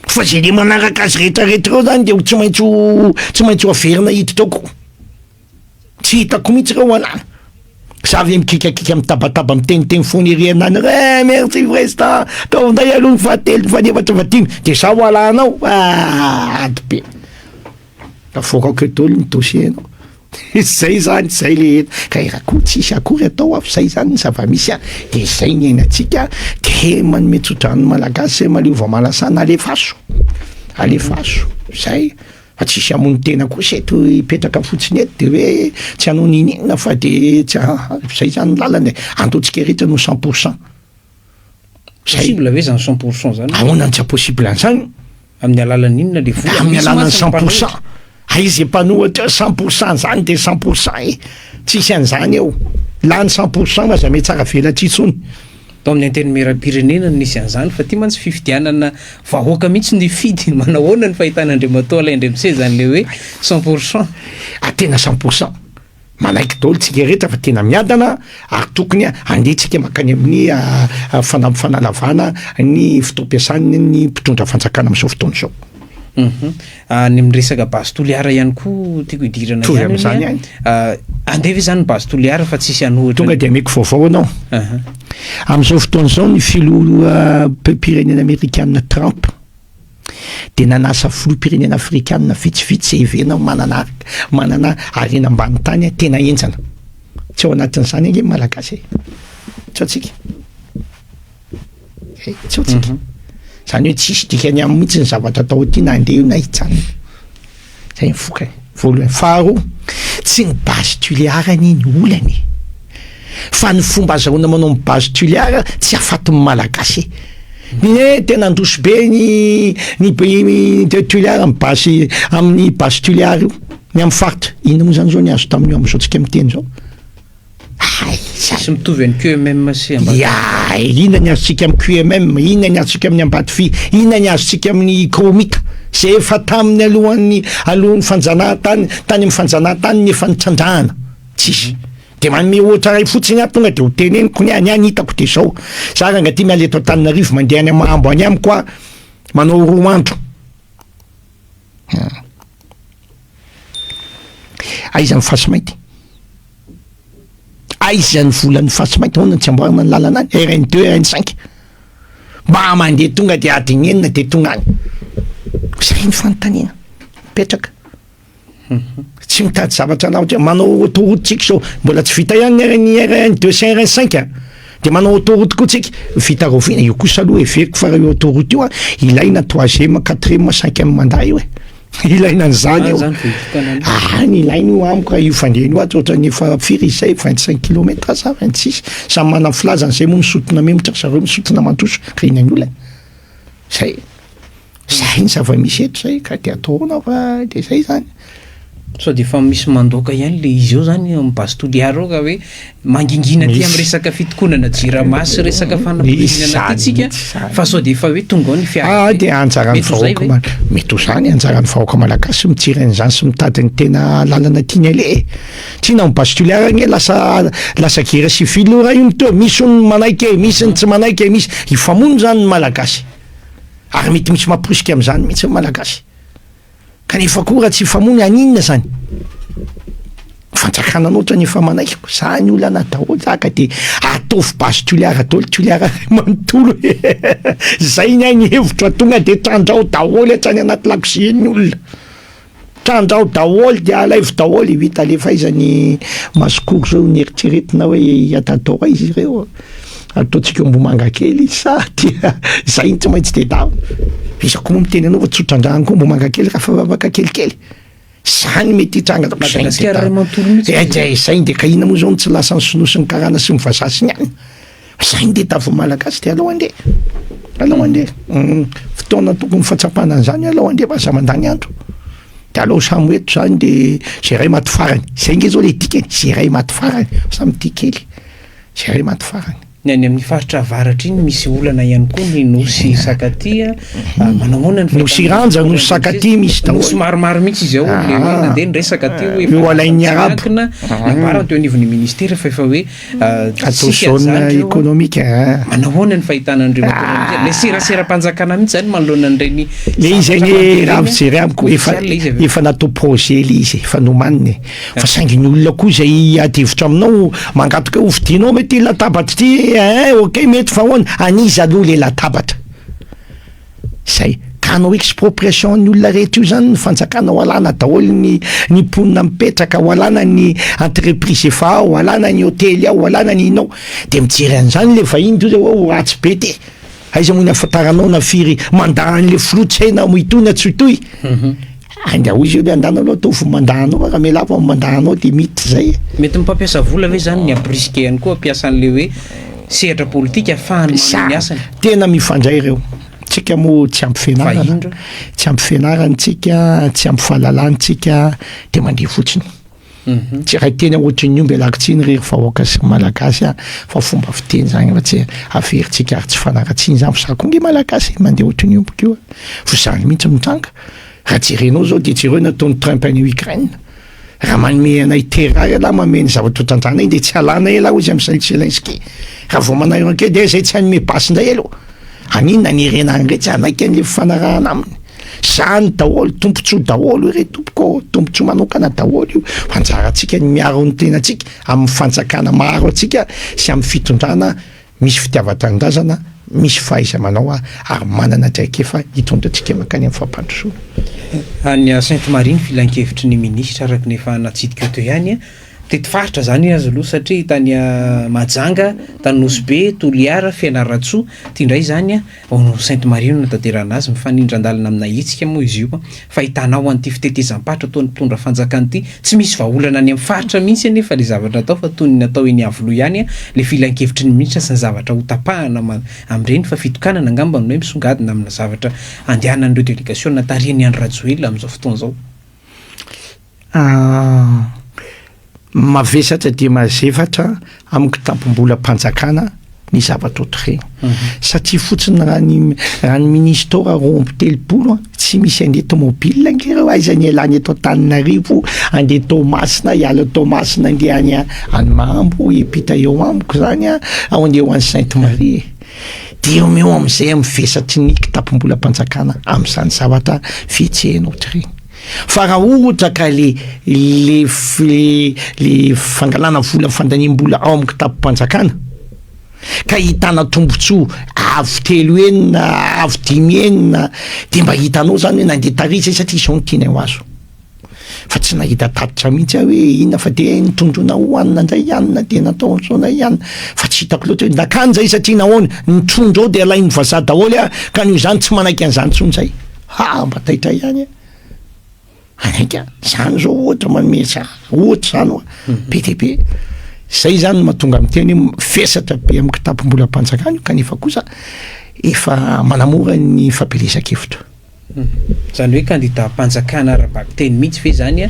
Fa zay le manaraka azy rehetra rehetra reo zany de ho tsy maintsy ho tsy maintsy ho averina hiditra ao ko. Tsy hitako mihitsy reo alana. Za ve mikikakika mitabataba miteniteny foana ery anany eh merci président ataovy ndray aloha ny fahatelo ny fahaefatra fahadimy de za ho alanao ah ady be. Avoakako eo daholo ny dossier nao. Zay zany, zay le eto. Ka i Rakoto tsisy akory atao fa zay zany ny zava-misy an. De zay ny iainantsika, de manome tso-drano ny Malagasy zay maliova malasana, alefaso, alefaso, zay. Fa tsisy hamono tena kosa eto hipetraka fotsiny eto de hoe tsy hanao n'inon'inona fa de tsy ha- zay zany ny lalana e. Antaontsika rehetra no 100%. Zay. Possible ve zany 100% zany? Ahoana no tsy possible an'zany? Amin'ny alalan'ny inona le vola? Amin'ny alalan'ny 100%. Aiza e mpanohitra 100% zany de 100% e. Tsisy an'izany eo. Lany 100% aza mihatsara velatsihy intsony. Tao amin'ny antenimierampirenena no nisy an'izany fa ty mantsy fifidianana vahoaka mihitsy no hifidy. Manao ahoana ny fahitana Andriamatoa Alain Andriamiseza an'ilay hoe 100%? Ah tena 100%. Manaiky daholo tsika rehetra fa tena miadana ary tokony handeha tsika mankany amin'ny fanalavana ny fotoam-piasan'ny ny mpitondra fanjakana amin'izao fotoana izao. Any amin'ny resaka base Toliara ihany koa tiako hidirana ihany amin'izany ihany. Andeha ve izany ny base Toliara fa tsisy hanohitra? Tonga dia ameko vaovao anao. Amin'izao fotoana izao ny filoham-pirenena amerikana Trump dia nanasa filoham-pirenena afrikanina vitsivitsy izay heverina ho manana manana harena ambany tany tena henjana. Tsy ao anatin'izany ange ny Malagasy e. Tsy ao antsika. Eh, tsy ao antsika. Izany hoe tsisy dikany aminy mihitsy ny zavatra atao aty na handeha io na hijanona. Zay ny vokany. Voalohany. Faharoa, tsy ny base Tuléar anie ny olana e. Fa ny fomba azahoana manao ny base Tuléar tsy hahafaty ny Malagasy e. Ny hoe tena handroso be ny ny ny Tuléar amin'ny base amin'ny base Tuléar io, ny amin'ny faritra. Inona moa zany zao ny azo tamin'io amin'izao tsika miteny izao? Hay, Tsisy mitovy an'i QMM sy Ambatovy. Ya, inona ny azontsika amin'ny QMM, inona ny azontsika amin'ny Ambatovy, inona ny azontsika amin'ny Chromite, izay efa tamin'ny alohan'ny alohan'ny fanjanahantany, tany amin'ny fanjanahantany ny efa nitrandrahana. Tsisy. Dia manome ohatra iray fotsiny aho tonga dia ho teneniko ny ahy, ny ahy ny hitako dia izao, za rangahy ty miala eto Antananarivo mandeha any Mahambo any amiko aho, Manao roa andro. Aiza ny fasimainty? Aiza ny volan'ny fasimainty? Ahoana no tsy amboarina ny lalana any? RN deux, RN cinq. Mba mandeha tonga de adiny enina de tonga any. Zay ny fanontaniana mipetraka. Tsy mitady zavatra lavitra, manao autoroute tsika zao, mbola tsy vita ihany ny RN RN deux sy RN cinq a, de manao autoroute koa tsika, vita rahoviana? Io kosa aloha heveriko fa raha io autoroute io a, ilaina troisième, quatrième, cinquième mandat io e, ilaina an'izany io, any ilaina io amiko raha io fandehana io ato ohatran'ny efa firy izy zay, 25 kilomètre sa 26, samy manana ny filazany zay moa misotona memotra ry zareo misotona mandroso, ka inona ny olana? Zay. Zay ny zava-misy eto zay ka de atao ahoana fa de zay zany. Sao de efa misy mandoaka ihany le izy eo zany eo amin'ny base Toliara eo ka hoe mangingina aty amin'ny resaka fitokonana jirama sy resaka fanapoizinana aty tsika fa sao de efa hoe tonga ao ny fiara. Ah de anjaran'ny vahoaka ma- mety ho zany anjaran'ny vahoaka malagasy mijery an'izany sy mitady ny tena lalana tiany aleha e. Tsy na amin'ny base Toliara anie lasa lasa guerre civile io raha io mitohy, misy hono ny manaiky e, misy ny tsy manaiky e, misy hifamono zany ny malagasy. Ary mety misy mamporisika amin'izany mihitsy ny Malagasy. Kanefa koa raha tsy hifamono haninona zany? Fanjakana anao ohatrany efa manaiky ko, zany olana daholo za ka de ataovy base Toliara daholo Toliara ray manontolo e! Zay ny ahy ny hevitro tonga de trandraho daholo hatrany anaty lakozia ny olona. Trandraho daholo dia alaivo daholo io hita alefa aiza ny masokoro zao ny eritreretina hoe atao aiza ireo ataontsika eo Ambohimangakely sa dia zay no tsy maintsy tedavina iza koa moa miteny anao fa tsy ho trandrahana koa Ambohimangakely raha fa afaka kelikely zany mety hitranga Madagasikara ray manontolo mihitsy eh, dia zay dia ka inona moa zao no tsy lasan'ny sinoa sy ny karana sy ny vazaha sy ny anona Zay ndeha tavy malagasy de alao andeha, alao andeha, fotoana tokony fahatsapana an'izany alao andeha fa aza mandany andro, de alao samy ho eto zany de zay ray maty farany, zay nge zao le dikany, zay ray maty farany, samy tia kely, zay ray maty farany. Ny any amin'ny faritra avaratra iny misy olana ihany koa ny nosy Sakatia, manao ahoana ny Nosy Iranja, nosy Sakatia misy daholo. Nosy maromaro mihitsy izy ao, le hoe nandeha ny resaka teo hoe Io alain'ny arabo. miankina, nambarany teo anivon'ny ministera fa efa hoe Atao zone économique eh. Manahoana ny fahitana an'ireo ah. Le seraseram-panjakana mihitsy zany manoloana an'ireny. Le izy anie raha mijery amiko efa efa natao projet le izy efa nomanina e. Fa saingy ny olona koa izay hiady hevitra aminao mangataka hoe hovidianao ve ty latabatra ty eh ok mety fa ahoana an'iza aloha le latabatra. Zay. Ka hanao expropriation ny olona rehetra io zany ny fanjakana, ho alana daholo ny ny mponina mipetraka, ho alana ny entreprise efa ao, ho alana ny hotely ao, ho alana ny inona ao. De mijery an'izany le vahiny de hoe ho ratsy be ty. Aiza moa ny ahafantaranao na firy mandat an'le filoha tsy hay na hitohy na tsy hitohy. Ainga hoy izy hoe andana aloha ataovy mandat anao raha mialà vao mandat anao de miditra zay e. Mety ny mpampiasa vola ve zany ny hampirisika ihany koa hampiasa an'le hoe sehatra politika ahafahany manohy ny asany? Tena mifandray ireo. Tsika moa tsy ampy fianarana, tsy ampy fianarana tsika, tsy ampy fahalalana tsika de mandeha fotsiny. Tsy iray teny ohatrin'ny omby ialako tsiny ry ry vahoaka sy ry malagasy a, fa fomba fiteny zany fa tsy averintsika ary tsy fanaratsiana zany fa za koa nge malagasy e, mandeha ohatrin'ny omby koa, fa zany mihitsy mitranga, raha jerenao zao de jereo ny ataon'i Trump any Ukraine, raha manome anay terre ialahy manome ny zavatra hotrandrahanay de tsy halanay ialahy hoy izy amin'i Zelensky, raha vao manao eo de zay tsy hanome basy indray aloha, haninona ny irena any ndray tsy hanaiky an'le fifanarahana aminy. Zany daholo, tombontsoa daholo io re tompoko ô, tombontsoa manokana daholo io, fa anjarantsika ny miaro ny tenantsika amin'ny fanjakana maharo antsika sy amin'ny fitondrana misy fitiavan-tanindrazana, misy fahaiza-manao ary manana traikefa hitondra antsika mankany amin'ny fampandrosoana. Any Sainte Marie ny filankevitry ny minisitra araka ny efa natsidika teo ihany, mitety faritra izany azy aloha satria tany Mahajanga, tany Nosy Be, Toliara, Fianarantsoa, ity indray izany Ao Sainte Marie no nanatanterahana azy, mifanindran-dalana amina hetsika moa izy io. Fahitana ao an'ity fitetezam-paritra ataon'ny mpitondra fanjakana ity, tsy misy vahaolana any amin'ny faritra mihitsy anefa ilay zavatra atao fa toy ny natao eny Iavoloha ihany ilay filankevitry ny minisitra sy ny zavatra hotapahana amin'ireny fa fitokanana angamba no hoe misongadina amina zavatra andehanan'ireo delegasiona tarihan'i Andry Rajoelina amin'izao fotoana izao. Mavesatra dia mazefatra amin'ny kitapom-bolam-panjakana ny zavatra ohatr'ireny. Satria fotsiny raha ny raha ny ministora 32 tsy misy andeha tomobile ange ireo, aiza ny ialany eto Antananarivo andeha Toamasina, hiala Toamasina andeha any any Mahambo, hiampita eo amiko zany an, andeha ho any Sainte Marie. Dia omeo amin'izay amin'ny vesatry ny kitapom-bolam-panjakana amin'izany zavatra fihetsehanao ireny. Fa raha ohatra ka le le le fangalana vola fandaniam-bola ao amin'ny kitapom-panjakana ka ahitana tombontsoa avo telo enina, avo dimy enina, dia mba hitanao zany hoe nandeha tary zay satria izao no tianay ho azo. Fa tsy nahita tatitra mihitsy aho hoe inona fa de nitondroina hohanina indray hanina de natao an'izao indray hanina fa tsy hitako loatra hoe nakany zay satria nahoana ny trondro ao de alain'ny vazaha daholo ah ka noho izany tsy manaiky an'izany intsony zay ha mba taitra ihany ah hanaiky ah zany zao ohatra manome za ohatra zany oa be dia be zay zany no mahatonga miteny hoe vesatra be amin'ny kitapom-bolam-panjakana io kanefa kosa efa manamora ny fampielezan-kevitra. Izany hoe kandidam-panjakana ara-bakiteny mihitsy ve izany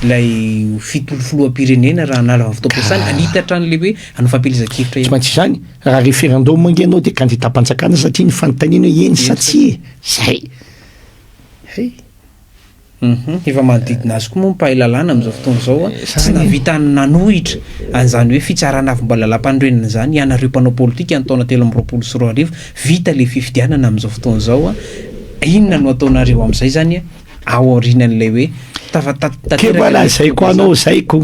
ilay ho fitolo filoham-pirenena raha hanala amin'ny fotoam-piasana, hanitatra an'ilay hoe hanao fampielezan-kevitra Tsy maintsy izany, raha référendum ange ianao dia kandidam-panjakana satria ny fanontaniana hoe eny sa tsia e, zay. Hay. Hum, efa manodidina azy koa moa ny mpahay lalàna amin'izao fotoana izao, tsy nahavita nanohitra an'izany hoe fitsarana avy mba lalàmpanorenana izany ianareo mpanao politika ny taona 2023, vita ilay fifidianana amin'izao fotoana izao, inona no ataonareo amin'izay izany ao aorianan'ilay hoe tafa tanteraka ilay Keba lazaiko anao zay ko.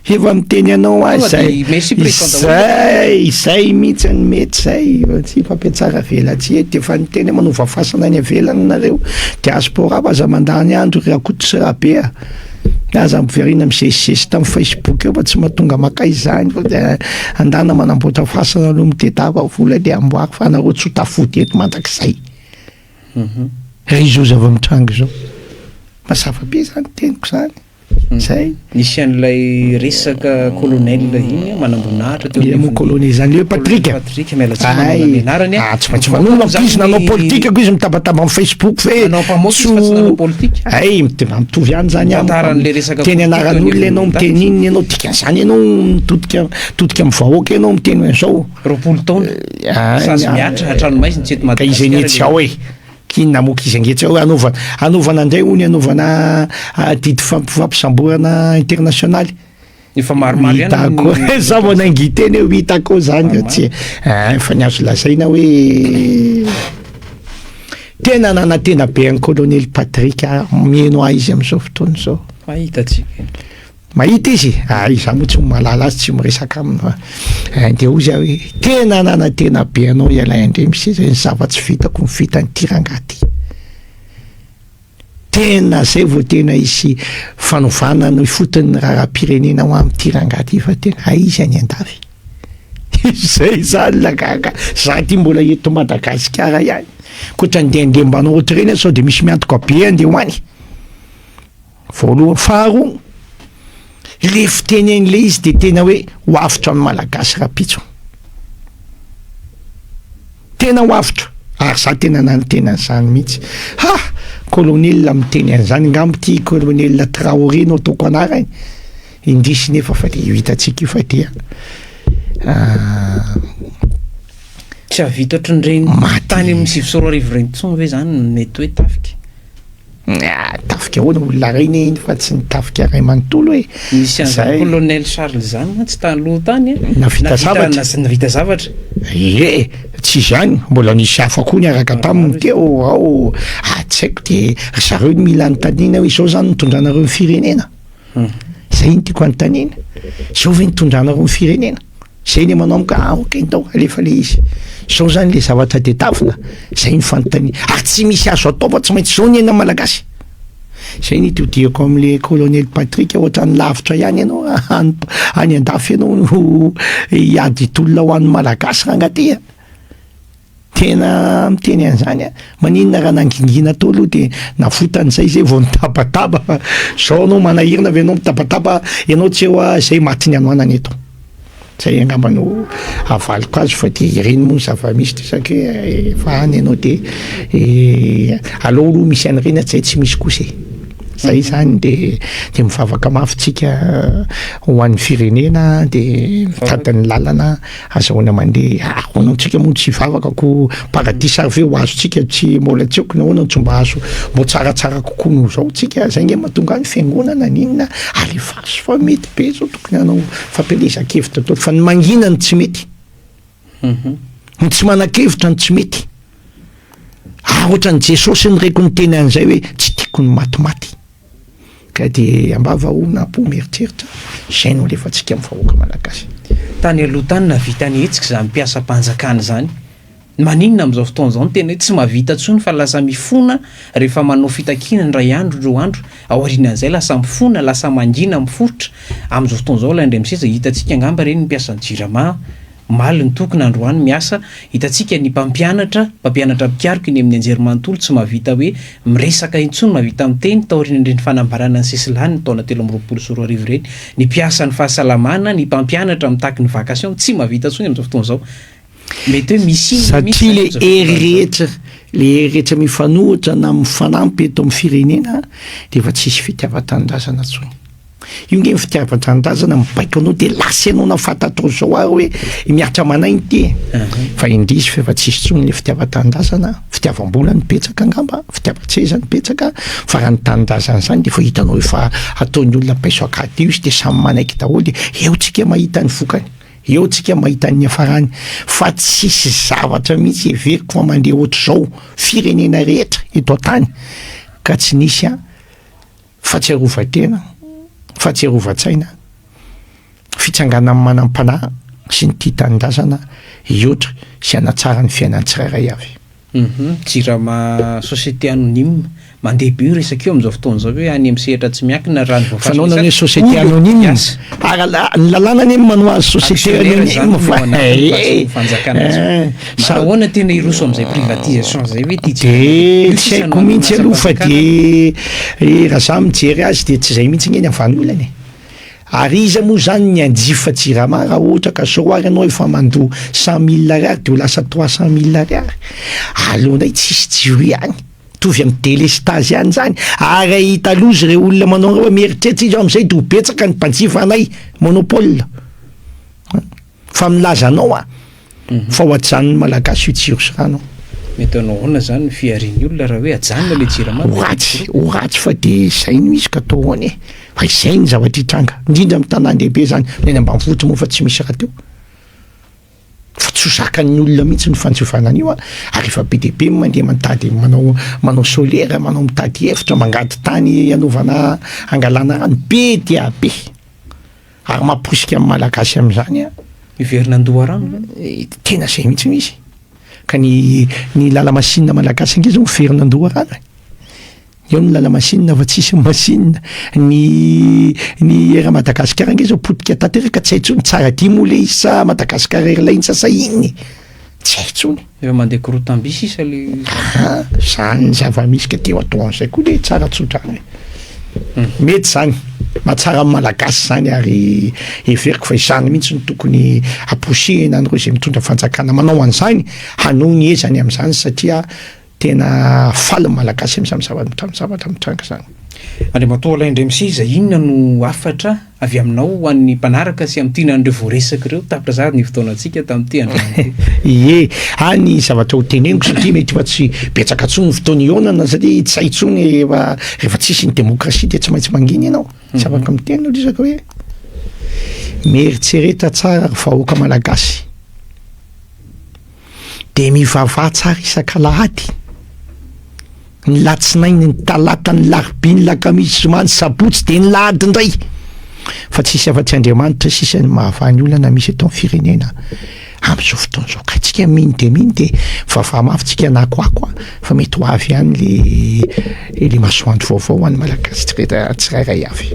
Efa miteny anao aho Tonga zay. dia merci président daholo. Zay, zay mihitsy ny mety zay. Tsy fampiatsara velatsihy eto. Efa niteny aho manova fasana any ivelany nareo. Diaspora fa aza mandany andro ry Rakoto sy Rabe a. Aza miverina mizesizesy tamin'ny Facebook eo fa tsy mahatonga makaiza izany. Fa dia andana manamboatra fasana aloha mitedava vola dia amboary fa nareo tsy ho tafody eto mandrakizay. Ry izao zava-mitranga izao. Mazava be izany teniko izany. Zay. Nisy an'ilay resaka colonel iny manamboninahitra teo Ia moa colonel zany hoe Patrick. Patrick miala tsiny manonona ny anarany. Ah tsy maintsy manonona fa izy nanao politika koa izy mitabataba amin'ny Facebook ve. Nanao mpamoaka izy fa tsy nanao politika. Ay mitovy ihany zany amiko. Tantaran'ilay resaka Miteny anaran'olona ianao miteny inona ianao dikan'izany ianao mitodika mitodika amin'ny vahoaka ianao miteny hoe an'izao. 20 taona. Sazy mihatra hatranomaizina tsy eto Ka izy Madagasikara. anie tsy ao e. K'inona moa k'izy ange tsy ao hanaovana hanaovana indray hono hanaovana didy fampisamborana internasionaly. Efa maromaro ihany Hitako ny za vao naingy hiteny hoe hitako zany fa tsy eh, fa ny azo lazaina hoe tena nanantena be an'i colonel Patrick aho, mino ahy izy amin'izao fotoana izao. Mahita antsika. Mahita izy e! Hay izaho moa tsy mahalala azy, tsy miresaka aminy fa dia hoy izaho hoe tena nanantena be anao ialahy Andriamiseza, ny zava-tsy vitako no vitan'ity rangahy ity. Tena zay vao tena hisy fanovana ny ifotony ny raharaham-pirenena ho amin'ity rangahy ity fa tena hay izy any an-dafy. Izay izany la gaga, za ty mbola eto Madagasikara ihany, koa andeha andeha mba hanao ohatr'ireny aho sao dia misy miantoka be andeha ho any. Voalohany. Faharoa, le fitenen'le izy de tena hoe ho avotra ny Malagasy rapitso. Tena ho avotra. Ary za tena nanantena an'izany mihitsy. Ha! Colonel miteny an'izany, angamba ity colonel Traoré no ataoko anarany. Indrisy nefa fa de io hitantsika io fa dia Tsy hahavita ohatran'ireny Maty. tany amin'ny 2009 ireny intsony ve izany ny mety hoe tafika? Ah, tafika ahoana olona iray anie iny fa tsy ny tafika iray manontolo e. Nisy an'izany colonel Charles izany mantsy taloha tany a. Navita zavatra. Navita zavatra. Ie, tsy izany, mbola nisy hafa koa niaraka taminy teo ao. Ah, tsy haiko de ry zareo no mila anontaniana hoe izao izany nitondranareo ny firenena. Izay no tiako anontaniana. Izao ve nitondranareo ny firenena? Zay ny manao amiko ah ok ndao alefa le izy. Zao zany le zavatra tedavina, zay ny fanontaniana. Ary tsy misy azo atao fa tsy maintsy zao ny aina malagasy. Zay ny itodihako amle colonel Patrick ohatran'ny lavitra ihany ianao any any andafy ianao no hiady tolona ho an'ny malagasy rangah ty a. Tena miteny an'izany aho. Maninona raha nangingina tao aloha dia navotany zay zay vao nitabataba fa zao anao manahirana ve anao mitabataba ianao tsy eo ah zay maty ny hanoanana eto. Zay angamba no avaliko azy fa dia ireny moa ny zava-misy dia satria efa any ianao dia aleo aloha misy an'ireny zay tsy misy kosa e. Zay zany dia dia mivavaka mafy tsika ho an'ny firenena dia mitady ny lalana Azahoana mandeha ahoana antsika moa tsy hivavaka ko paradisa ary ve ho azontsika tsy mbola tsy haiko nahoana no tsy mba azo mbo tsaratsara kokoa noho izao tsika zay nge mahatonga ny fiangonana ny inona alefaso fa mety be zao tokony hanao fampielezan-kevitra daholo fa ny mangina no tsy mety. Ny tsy manan-kevitra no tsy mety. Ary ohatran'i Jesosy ny reko niteny an'izay hoe tsy tiako ny matimaty. Ka dia ambava o na am-po mieritreritra, izay no alefantsika amin'ny vahoaka malagasy. Tany aloha tany nahavita nihetsika izany mpiasam-panjakana izany. Maninona amin'izao fotoana izao no tena hoe tsy mahavita intsony fa lasa mifona rehefa manao fitakiana indray andro, roa andro, aorianan'izay lasa mifona, lasa mangina, miforitra. Amin'izao fotoana izao ilay Andriamiseza hitantsika angamba ireny ny mpiasan'ny Jirama, Omaly nitokona, androany miasa. Hitantsika ny mpampianatra, mpampianatra mpikaroka eny amin'ny anjerimanontolo tsy mahavita hoe miresaka intsony, mahavita miteny taorian'ireny fanambarana ny sesilany ny taona 2023 ireny. Ny mpiasan'ny fahasalamana, ny mpampianatra mitaky ny vacation tsy mahavita intsony amin'izao fotoana izao. Mety hoe misy inona mihitsy Satria izany le amin'izao hery fotoana izao. rehetra, le hery rehetra mifanohitra na mifanampy eto amin'ny firenena dia efa tsisy fitiavan-tanindrazana intsony. Io nge ny fitiavan-tanindrazana mibaiko anao de lasa ianao na fantatrao zao ary hoe mihatra aman'aina ity e. Fa indrisy fa efa tsisy intsony le fitiavan-tanindrazana, fitiavam-bola no betsaka angamba, fitiavan-tseza no betsaka, fa raha ny tanindrazana zany de efa hitanao efa ataon'ny olona paiso akady io izy de samy manaiky daholo de eo tsika mahita ny vokany, eo tsika mahita ny niafarany, fa tsisy zavatra mihitsy heveriko fa mandeha ohatr'izao firenena rehetra eto an-tany ka tsy nisy an. Fahatsiarovan-tena, fahatsiarovan-tsaina, fitsanganan'ny manam-panahy sy ny tia tanindrazana hihoatra sy hanatsara ny fiainan'ny tsirairay avy. Jirama société anonyme, mandeha be io resaka io amin'izao fotoana izao hoe any amin'ny sehatra tsy miankina raha ny voafaritra Fanaonana hoe misy société azy, anonyme, mpiasa. ary ny lalàna anie no manoa azy société Actionnaire izany anonyme no fa ao anatiny fa tsy eh, ny fanjakana intsony. eh, sa- Manao ahoana tena hiroso amin'izay privatisation izay ve ity Jirama De io tsy sisa no haiko mihitsy aloha fa anton'asam-panjakana? de eh, raha za mijery azy de tsy zay mihitsy nge ny havan'olana e. Ary iza moa zany ny hanjifa jirama raha ohatra ka zao ary ianao efa mandoa 100 mille ariary de ho lasa 300 mille ariary? Aleonay tsisy jiro ihany. Mitovy amin'ny delestazy ihany zany. Ary hahita loza ireo olona manao an'ireo hoe mieritreritra izy amin'izay de ho betsaka ny mpanjifa anay, monopole. Fa milaza anao aho fa ho ajanon'ny Malagasy io jiro sy rano io. Mety hanao ahoana izany ny fiharian'ny olona raha hoe ajanona ilay jirama Ho ratsy, ho ratsy fa dia izay no izy ka atao ahoana e? Fa izay ny zavatra hitranga, indrindra amin'ny tanàn-dehibe izany, ny any ambanivohitra moa fa tsy misy rahateo. Fa tsy ho zakan'ny olona mihitsy ny fanjifana an'io an, ary efa be dia be ny mandeha mitady manao manao solaire, manao mitady hevitra, mangady tany hanaovana hangalana rano, be dia be. Ary mamporisika ny Malagasy amin'izany an. Miverina an-doharano ve? Tena izay mihitsy no izy. Ka ny ny lala-masinina malagasy ange zao miverina an-doharano e. Eo ny lala-masinina fa tsisy ny masinina. Ny ny Air Madagascar ange zao potika tanteraka tsy hay intsony Tsaradia moa le izy sa Madagascar Airlines sa inona e. Tsy hay intsony. Efa mandeha korotam-by sisa le izy. Aha, zany ny zava-misy ka de atao an'izay koa le tsara tsodrano e. Mety zany, mahatsara ny Malagasy zany ary heveriko fa izany mihitsy no tokony hamporisihina an'ireo izay mitondra fanjakana manao an'izany hanohy ny ezany amin'izany satria tena faly ny Malagasy amin'izany zava-mitranga zavatra mitranga izany. Andriamatoa Alain Andriamiseza, inona no hafatra avy aminao ho an'ny mpanaraka sy amin'ny tiana an'ireo voaresaka ireo? Tapitra sahady ny fotoanantsika tamin'ity androany ity. Ie, any ny zavatra ho teneniko satria mety efa tsy betsaka intsony ny fotoana hihaonana satria tsy hay intsony efa rehefa tsisy ny demokrasia dia tsy maintsy mangina ianao, tsy afaka miteny ny resaka hoe mieritrereta tsara ry vahoaka malagasy. Dia mivavaha tsara isak'alahady, ny latsinainy, ny talata, ny larobia, ny lakamisy, zoma, ny sabotsy, dia ny lahady indray. Fa tsisy afa-tsy Andriamanitra sisa ny mahavaha ny olana misy eto amin'ny firenena amin'izao fotoana izao. Ka tsika mino dia mino dia mivavaha mafy tsika na akoako fa mety ho avy ihany le le masoandro vaovao ho an'ny Malagasy tsirairay avy.